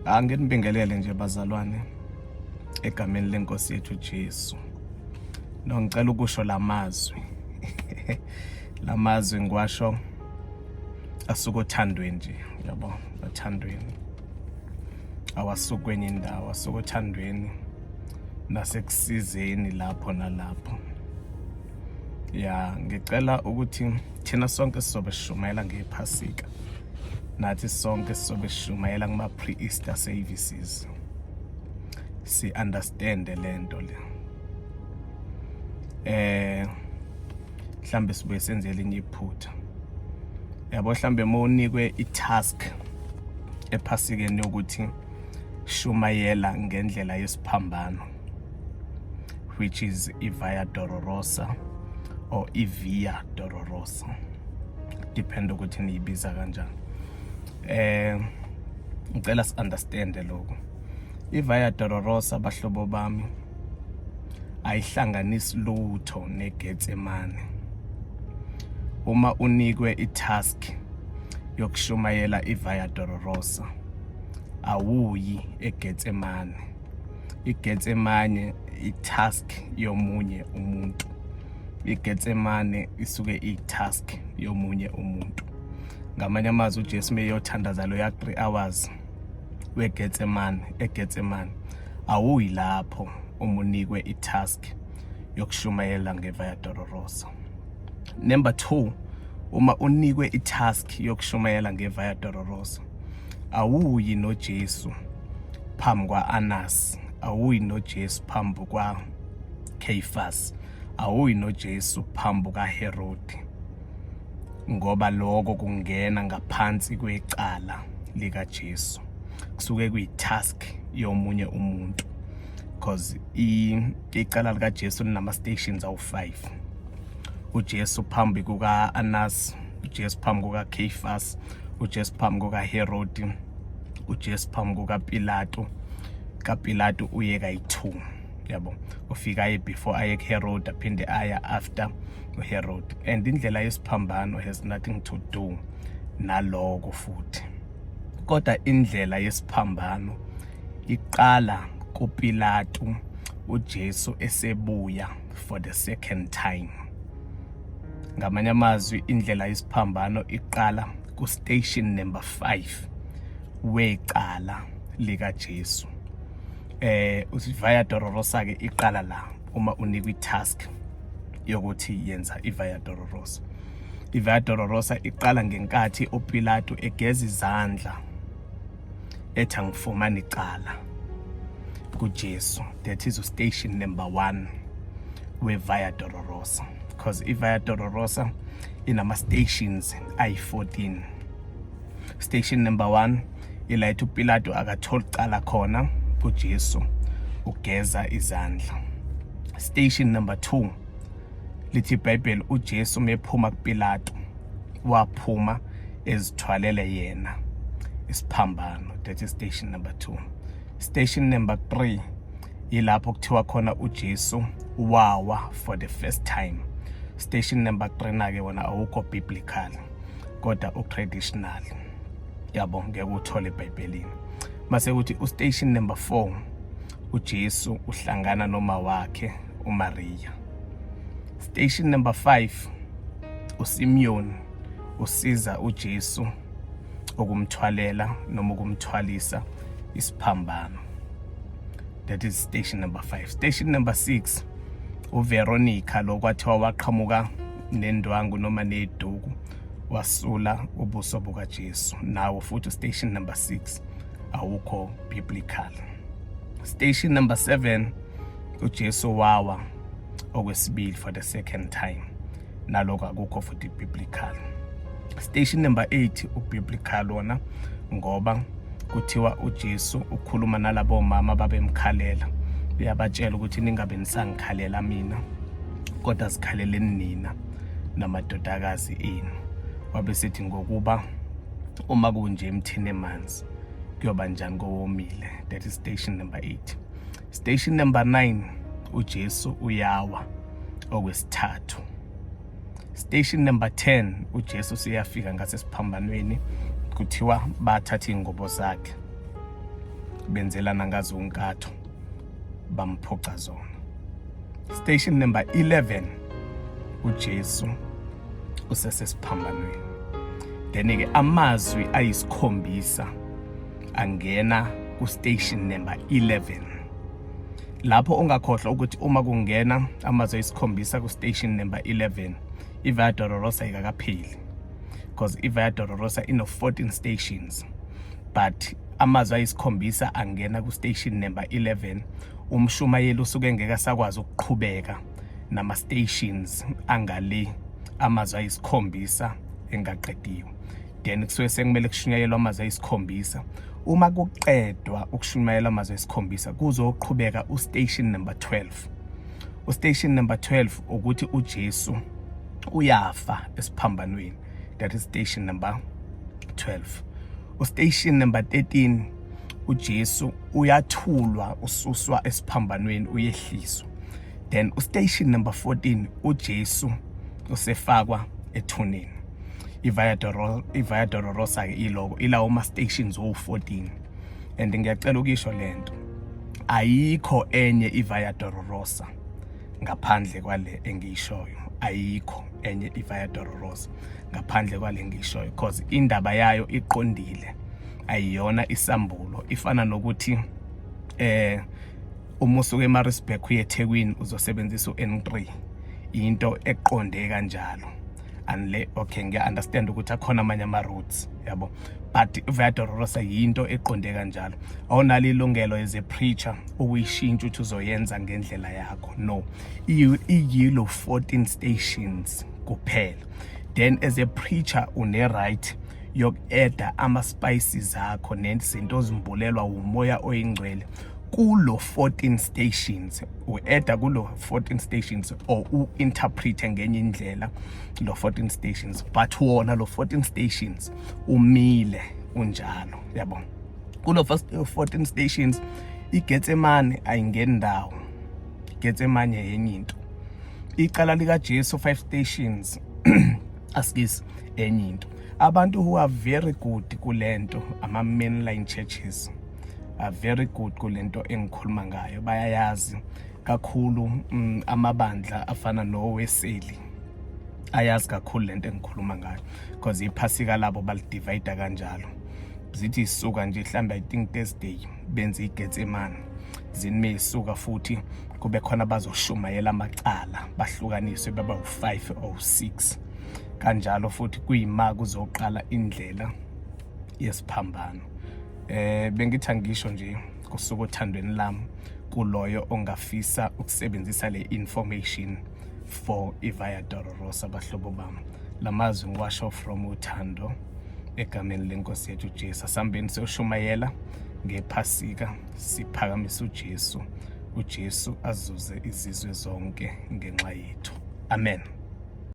Anginibingelele nje bazalwane egameni lenkosi yethu Jesu. No, ngicela ukusho lamazwi. Lamazwi ngiwasho asuka othandweni nje, yabo, othandweni. Awasuki kwenye indawo, asuka othandweni nasekusizeni lapho nalapho. Ya, ngicela ukuthi thina sonke sizobe sishumayela ngePhasika. Nathi sonke sizobe sishumayela kuma pre-Easter services. Si understand lento le. Mhlambe sibuye senze elinye iphutha. Yabo, mhlambe mawunikwe i-task ephasikeni yokuthi shumayela ngendlela yesiphambano, which is i-Via Dolorosa or i-Via Dolorosa, depend ukuthi niyibiza kanjani. Ngicela si-understand lokho. I-Via Dolorosa, bahlobo bami, ayihlanganisi lutho neGetsemane. Uma unikwe i-task yokushumayela i-Via Dolorosa, awuyi eGetsemane. IGetsemane i-task yomunye umuntu. IGetsemane isuke i-task yomunye umuntu. Ngamanye amazwi, uJesu meyothandaza loya 3 hours weGetsemane, eGetsemane awuyi lapho uma unikwe i-task yokushumayela ngeVia Dolorosa. Number 2, uma unikwe i-task yokushumayela ngeVia Dolorosa, awuyi noJesu phambi kwa-Annas, awuyi noJesu phambi kwa-Caiaphas, awuyi noJesu phambi kaHerodi, ngoba lokho kungena ngaphansi kwecala likaJesu. Kusuke kuyi-task yomunye umuntu, because icala likaJesu linama stations awu-5. uJesu phambi kuka-Annas, uJesu phambi kuka-Caiaphas, uJesu phambi kukaHerodi, uJesu phambi kukaPilato. KaPilato uye kayi-2, yabo, ufika aye before aye kuHerod, aphinde aya after uHerod. And indlela yesiphambano has nothing to do naloko futhi, kodwa indlela yesiphambano iqala kuPilato, uJesu esebuya for the second time. Ngamanye amazwi, indlela yesiphambano iqala ku station number 5 wecala likaJesu. UVia Dolorosa ke iqala la uma unikwa i-task yokuthi yenza iVia Dolorosa. IVia Dolorosa iqala ngenkathi uPilato egeza izandla, ethi angifumani icala kuJesu. That is station number 1 we-Via Dolorosa, because i-Via Dolorosa inama stations ayi-14. Station number 1 ila ethi uPilato akatholi cala khona kuJesu, ugeza izandla. Station number 2, lithi iBhayibheli uJesu mephuma kuPilato waphuma ezithwalele yena isiphambano. That is station number 2. Station number 3 yilapho kuthiwa khona uJesu wawa for the first time. Station number 3 na ke wona awukho biblical, kodwa u-traditional, yabo, ngeke uthole eBhayibhelini. Mase kuthi ustation number 4, uJesu uhlangana noma wakhe uMaria. Station number 5, uSimeon usiza uJesu ukumthwalela noma ukumthwalisa isiphambano. That is station number 5. Station number 6, uVeronica lo kwathiwa waqhamuka nendwangu noma neduku, wasula ubuso bukaJesu. Nawo futhi station number 6 awukho biblical. Station number 7, uJesu wawa okwesibili for the second time, naloko akukho futhi biblical. Station number 8 ubiblical wona, ngoba kuthiwa uJesu ukhuluma nalabo mama babemkhalela, uyabatshela ukuthi ningabe nisangikhalela mina, kodwa zikhaleleni nina namadodakazi enu. Wabe sethi, ngokuba uma kunje emthini emanzi, kuyoba njani kowomile? That is station number 8. Station number 9, uJesu uyawa okwesithathu. Station number 10, uJesu siyafika ngasesiphambanweni, kuthiwa bathatha ingubo zakhe. Benzelana ngazo unkatho, bamphuca zona. Station number 11, uJesu usesesiphambanweni. Then ke amazwi ayisikhombisa angena ku station number 11. Lapho ungakhohlwa ukuthi uma kungena amazwi ayisikhombisa ku station number 11, iVia Dolorosa ikakapheli, because iVia Dolorosa ino 14 stations, but amazwi ayisikhombisa angena ku station number 11, umshumayeli usuke ngeke asakwazi ukuqhubeka nama stations angale amazwi ayisikhombisa engaqediwe. Then kusuke sekumele kushunyayelwa amazwi ayisikhombisa. Uma kuqedwa ukushumayela amazwi ayisikhombisa, kuzoqhubeka ustation number 12. Ustation number 12 ukuthi uJesu uyafa esiphambanweni. That is station number 12. Ustation number 13, uJesu uyathulwa, ususwa esiphambanweni, uyehliswa. Then ustation number 14, uJesu usefakwa ethuneni. iVia Dolorosa ke iloko ilawo ma stations wo 14. And ngiyacela ukisho lento, ayikho enye iVia Dolorosa ngaphandle kwale engiyishoyo. Ayikho enye iVia Dolorosa ngaphandle kwale engiyishoyo, because indaba yayo iqondile, ayiyona isambulo. Ifana nokuthi uma usuka eMaritzburg uye eThekwini, uzosebenzisa u-N3, into eqonde kanjalo. Anle okay, ngiya understand ukuthi akhona amanye ama routes, yabo, but Via Dolorosa yinto eqonde kanjalo. Awunalo ilungelo as a preacher ukuyishintsha ukuthi uzoyenza ngendlela yakho. No, iyilo 14 stations kuphela. Then as a preacher une right yoku-adda ama-spices akho nezinto ozimbulelwa umoya oyingcwele kulo 14 stations. U-adda kulo 14 stations or u-interprete ngenye indlela lo 14 stations, but wona lo 14 stations umile unjalo, yabo. Kulo first 14 stations, iGetsemane ayingeni ndawo. IGetsemane yenye into. Icala likaJesu, 5 stations, asikisi, enye into. Abantu who are very good kulento, ama mainline churches are very good kulento engikhuluma ngayo, bayayazi kakhulu. Amabandla afana noWeseli ayazi kakhulu lento engikhuluma ngayo, because iphasika labo balidivide kanjalo. Zithi isuka nje mhlambe, I think Thursday, benze iGetsemane. Zinime isuka futhi kube khona bazoshumayela amacala, bahlukaniswe baba u5 or 6 kanjalo futhi, kuyima kuzoqala indlela yesiphambano. Bengithi angisho nje kusuka othandweni lami kuloyo ongafisa ukusebenzisa le information for iVia Dolorosa. Abahlobo bami, lamazwi ngiwasho from uthando egameni lenkosi yethu uJesu. Asambeni siyoshumayela ngephasika, siphakamisa uJesu, uJesu azuze izizwe zonke ngenxa yethu. Amen.